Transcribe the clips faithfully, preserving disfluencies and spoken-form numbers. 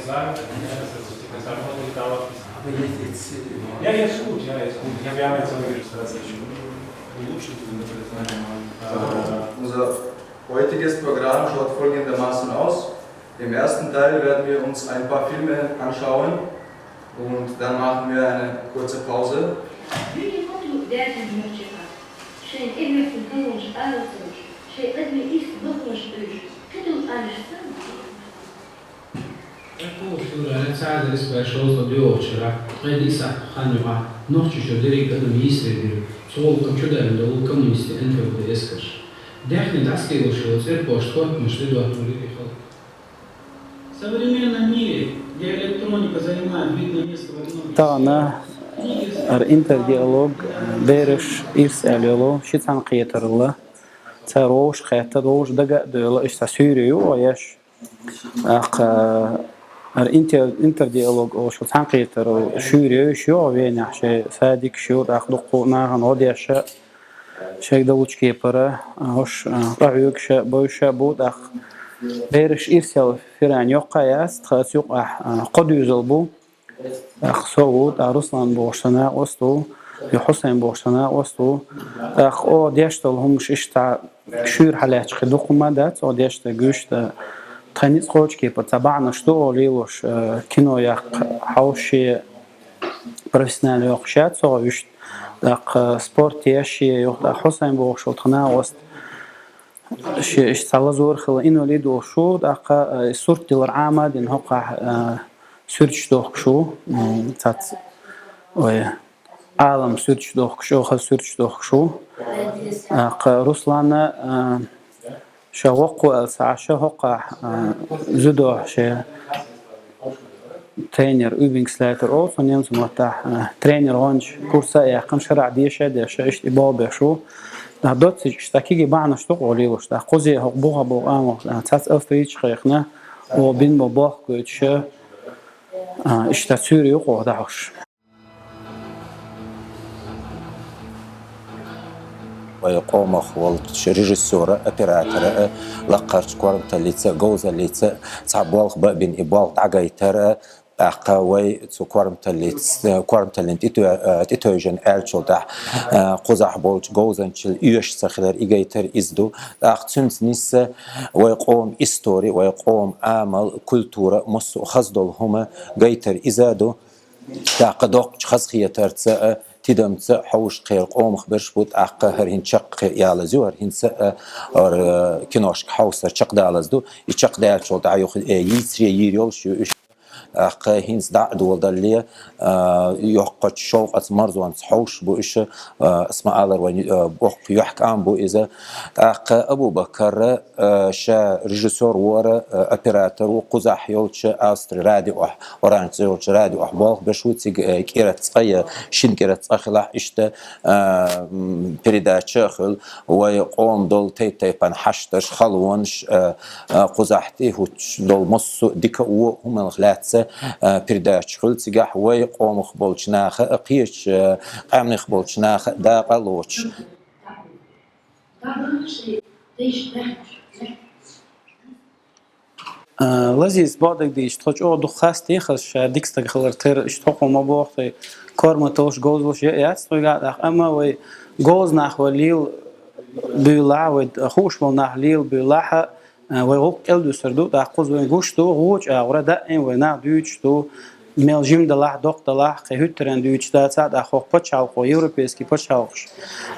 Aber jetzt, jetzt, äh, Ja, ja, ist gut, ja, ist gut. Ich habe ja jetzt noch nicht. Unser heutiges Programm schaut folgendermaßen aus. Im ersten Teil werden wir uns ein paar Filme anschauen und dann machen wir eine kurze Pause. Дүүрэн хоту дээшэн мөчхөө. Шэн эбэртэн хэлэнш айлсанш. Шэн эдми ис бэлхэнш үйш. Хэдэн аншсан? Экъул шура цаазар ис бай шоуза дюохчара, гъайди сахт ханюга, нохчи шо дериг адам йисридир, цогул къам чудайм долу коммунисти Н К В Д эскарш. Дехни даскийлу шо церкваш тхотмаш дидуатури рихал. В современном мире, где электроника занимает видное место во многих Тана сферах, книги ар интердиалог, береш ирс алело, шицан кхетарла, ца рош кхета, рош дага дойла, иш са сюри ю, еш. Ах, ар интер-, интердиалог олуш цхьаьнакхетар шуьйра йойуш йогӀу венехь, шайн садик шу, ах, дуккху нахана гӀо деша, шайга далучу кепара, а, уш, а, къахьоьгуша, бойуша бу, ах, бераш ирсел фиран йоккха яц, тха ас юкъахь, а, кхо дуьйзал бу. ТӀаккха со ву, тӀаккха Руслан бохуш сан накъост ву, я Хьусайн бохуш сан накъост ву. ТӀаккха оха деш долу хӀумаш иштта шуьйра хьалаьцча кхин дукха хӀума дац, оха деш дан гуьш дан. Тхан ницкъ кхочу кепара цхьа бахьанаш ду оха лелош, э, кино яккха хьовшше профессионально йоккхуш яц оха вуьшта. ТӀаккха спорт еш шен юха, тӀаккха Хьусайн бохуш волу тхан накъост. Ши иштта цхьа лазор хила инвалид волуш ву, тӀаккха, э, сурт дилар Ӏама а дина хӀокхахь, э, суьрташ дохкуш ву, м, цац, ой, Ӏалам суьрташ дохкуш, оха суьрташ дохкуш ву. ТӀаккха Руслана, э, ша воккхо аьлла ца Ӏаш, хӀокхахь, э, зудо шен тренер, Übungsleiter олу цо немцу маттахь, а, тренер гӀоьнча курса а яьккхина, шарахь деша а деш, иштта и болх беш ву. ТӀаккха доццича, иштта кегий бахьанаш ду-кх оха лелош, тӀаккха кхузе хӀокху буха боху амал, а, цхьацца австрийцаш кхайкхина, оха бина бо болх гойтуш, а, иштта цуьйра ю-кх оха дӀахьош. Вай къомах волчу режиссёра, оператора, лакхарчу корматаллица, говзаллица цхьа болх бан а бина, и болх дӀагайтара, тӀаккха вай цу корматаллица, корматаллин тӀе то-, тӀетевжина аьллачул тӀаьхьа, кхузахь болчу говзанчалла оьшуш ца хилар, и гайтар иза ду. ТӀаккха цуьнца нисса вай къоман истори, вай къоман амал, культура, массо а хаза долу хӀума гайтар иза а ду. ТӀаккха доккхачу хазахетарца а, тидамца а хьовш кхеран къомах берш бу, тӀаккха хӀара хӀинца чекх ялаза ю, хӀара хӀинца а, хӀара киношка хьовсар чекхдалаза ду. И чекхдаьллачул тӀаьхьа юха, э, йийцаре йийр йолуш ю уьш. ТӀаккха хӀинца дӀа а доладалле, а, йоккхачу шовкъаца, марзонца хьовш бу уьш, а, ас ма-аллара вайн, а, боккха юьхькӀам бу иза. ТӀаккха Абу-Бакара, а, ша режиссёр вара, а, оператор ву, кхузахь йолчу Австри радиохь, оранжца йолчу радиохь болх беш ву, цига, а, кӀира цкъа я шина кӀира цкъа хилахь, иштта, а, м, передача а хуьлу, вай къоман долу тайп-тайпана хьашташ, халонаш, а, а, кхузахь тӀехӀуттуш долу массо а дика а, вон а хӀуманах лаьцна, а, передача хуьлу. Цигахь вай къомах болчу наха а, кхечу, а, къаьмнех болчу наха а дакъа а лоцуш. А, Лазис бохург дийцча, тхо чӀогӀа дукха хастий хаза ша дика стаг хилар тера, иштта хӀокхо ма боху тхай, корматаллаш, говзаллаш я а яц тхоьга а тӀаккха, амма вай говза нах вай лела буьйлахь, вай хууш болу нах лела буьйлахь а, а, вай гӀуллакх кӀел дуьсур ду, тӀаккха кхуза вайн гуш ду, гӀоча агӀора даим вай нах дуьйцуш ду, мел жима далахь, доккха далахь, кхин хӀуьттаренна дуьйцуш дацахь а, тӀаккха хӀокху пачхьалкхо, европейский пачхьалкхаш,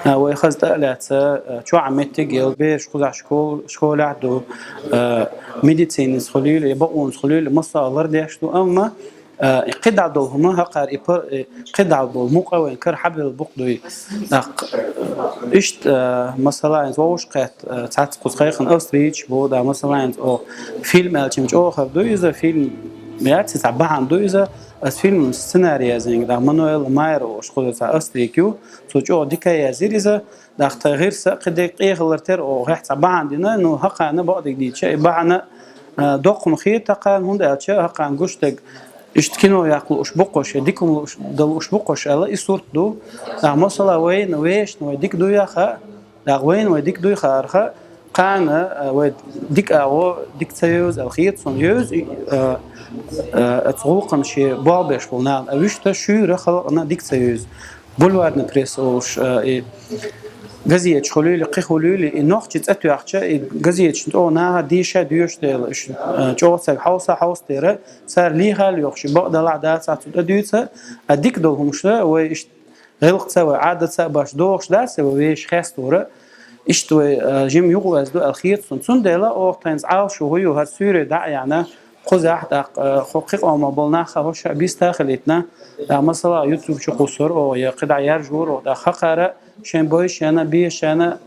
а, вай хаза тӀе а лаьцна, а, чохь а меттиг а елла, бераш кхузахь школ-, школехь а ду, а, медициница хуьлийла, я бакъонца хуьлийла, массо а лардеш ду, амма, а, и кхидӀа долу хӀума, хӀокхара и пар-, и кхидӀа болу мукъа вайн кара хьабелла букъ дуй. ТӀаккха, иштта, а, масала, хӀинца вовшахкхетта, а, цхьацца кхуза кхайкхина австрийцаш бу, да, масала, хӀинца оха фильм аьлча чӀогӀа хир ду иза, фильм яц, цхьа бахьана ду иза, ас фильман сценарий язйинарг, да, Мануэл Майер олуш кхузара цхьа австрийк ю, цо чӀогӀа дика язйира иза, тӀаккха тхан гӀирс а кхин дерг къехалар тера оха, хӀинца цхьа бахьана дина, ну, хӀокхарна бакъдерг дийцча, и бахьана, а, доккха хӀума хета тхоьга, хӀунда аьлча хӀокхарна гуш дерг, иштта кино яккха лууш бу-кх уьш, я дика хӀума лууш, дан лууш бу-кх уьш аьлла, и сурт ду. ТӀаккха масала вайна, вешан вай дика дуй а хаьа, тӀаккха вайна вай дика дуй хаарха, Кхана, а, вай дика агӀо, дика ца евза аьлла хета сона, евза, а, а, оцу гӀуллакхана шен болх беш болу нах, а вуьшта шуьйра халкъана дика ца евза. Бульварная пресса олуш, а, и газеташ хуьлийла, кхин хуьлийла, и нохчийн цӀа тоьхча, и газеташна тӀе наха дийша доьшуш дела, уьш, а, чӀогӀа ца хьовса, хьовса дера, цара лехьа а лоьхуш, бакъ делахь а, дацахь а цу тӀе дуьйцу, а дика долу хӀумнаш вай иштта гӀиллакхца, вай Ӏадаца а баш дохуш дац, вай вешан хестора. Иштта вай, а, жима юкъаваьзна ду аьлла хета суна. Цундела оха тхайна Ӏалашо хӀун ю, хӀара суьйре дӀа а яьхьна, кхузахь тӀаккха, а, кхо-кхин къомах болу нах а хӀорш а биста а хилийтина, тӀаккха, масала, YouTube чу кхуссур оха, я кхидӀа яржор оха, тӀаккха хакхара шайн бойшена, бешена,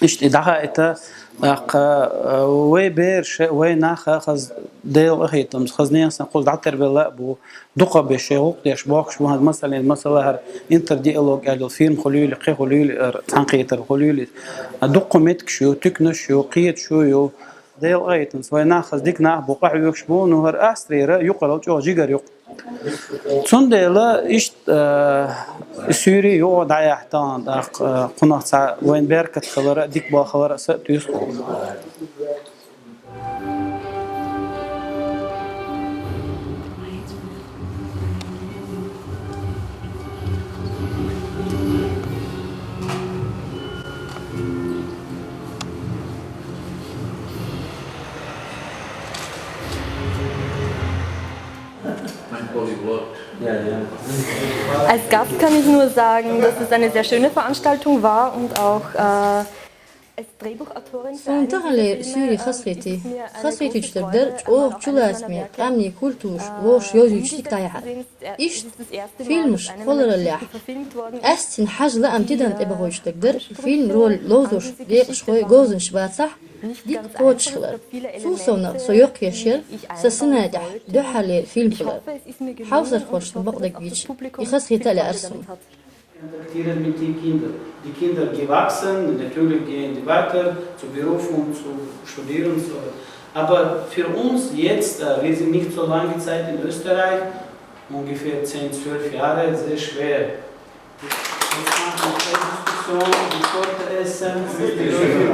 иштта и дӀахаийта, тӀаккха, а, вай бераша, вай наха хаза Делан къахетамца, хаза нехан санна кхуза дӀатарбелла а бу, дукхахберш шайн гӀуллакх деш бохкуш бу, хӀанз масалан, масала хӀара интердиалог аьлла фирма хуьлийла, кхин хуьлийла, хӀара цхьаьнакхетар хуьлийла. А дуккха меттигаш ю, туьканаш ю, кхеташ ю, ю. Делан къахетамца вай нах хаза дика нах бу, къахьоьгуш бу, ну хӀара Австрера юкъаралла чӀогӀа жигара юкъ. Цундела иштта, а, суьйре юкъа дӀаяхьа тахана, тӀаккха, а, кхунах цхьа вайна беркат хилар а, дика болх хилар а са а туьйсу. Mein Polyglott. Als Gast kann ich nur sagen, dass es eine sehr schöne Veranstaltung war und auch äh, Суна таханлера суьйре хазахетий. Хазахетийчу дагадара чӀогӀа чулацаме, къаьмнийн культураш вовшах йовзуьйтуш дика дӀаяхьара. Иштта фильмаш кхоллараллехь, къаьсттина хьажа лаам тидам тӀе бахуьйтуш дагадара, фильм роль ловзош декъашхой, говзанчаш бацахь, дика кхочушхилар. Цул совнаха со йоккхаеш яра сан синан тӀехь дуьххьарлера фильм хилар. Хьовсархошна бакъдерг гича, и хазахета а лаьара суна. Kontaktieren mit den Kindern. Die Kinder, die wachsen, natürlich gehen die weiter zu Beruf und zu studieren und so weiter. Aber für uns jetzt, äh, wir sind nicht so lange Zeit in Österreich, ungefähr zehn, zwölf Jahre, sehr schwer. Jetzt machen wir Diskussion, die Torte essen, mit den Leuten.